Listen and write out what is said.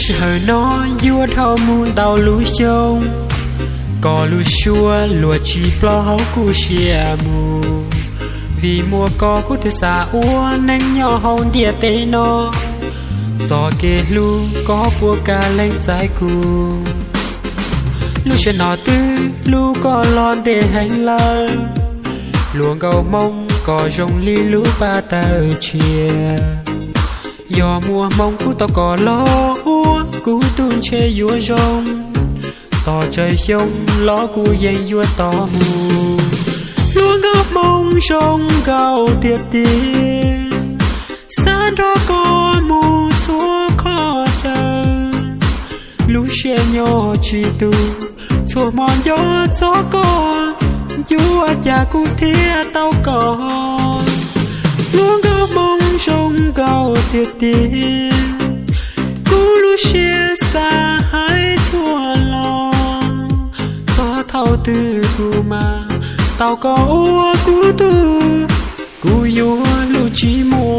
Sij hawm no yuav dhau mus ntau lub xyoo, koj lub suab luag tsis ploj hauv kuv siab mus. Vim muaj koj kuv thiaj xav ua neej nyob hauv ntiaj teb no, txoj kev hlub koj puas kam lees txais kuv. Lub siab no twb hlub koj los ntev heev lawm, hluas nkauj hmoob koj zoo li lub paj tawm tshiab. Yog muaj hmoo kuv tau koj los ua kuv tus ntshe yuav zoo, tos tsawg xyoo los kuv yeej yuav tos mus. Hluas nkauj hmoob zoo nkauj tiag tiag, xav nrog koj mus txhua qhov chaw. Lub siab nyob tsis tus, txhua hmo nco txog koj, yuav ua cas kuv thiaj tau koj. Hluas nkauj hmoob zoo nkauj tiag tiag, kuv lub siab xav hais txhua lo, txog thaum twg kuv mam tau koj ua kuv tug, kuv yuav hlub tsis muaj